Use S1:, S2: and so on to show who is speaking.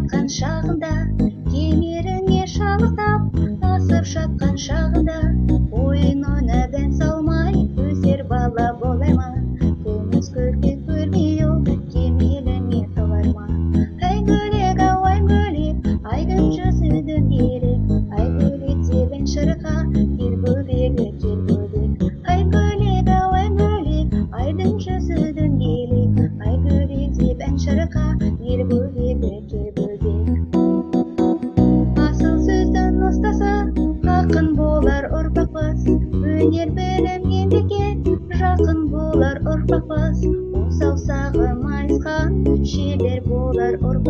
S1: Жатқан шағында, кемеріңе шалықтап, асып жатқан шағында, ойын ойнап ән салмай, өсер бала болар ма? Күміс көрпе көрмей ол кемеліңе толар ма? Ай гөлек, ау, ай гөлек, айдың жүзі дөңгелек, ай гөлек деп ән шырқа, кел бөбегі, кел бөбек. Ай гөлек, ау, ай гөлек, айдың жүзі дөңгелек, ай гөлек деп ән шырқа, ел бөбегі, кел бөбек. Асыл сөздің ұстасы, ақын болар ұрпақпыз, өнер білім еңбекке жақын болар ұрпақпыз, он саусағы майысқан шебер болар ұрпақ.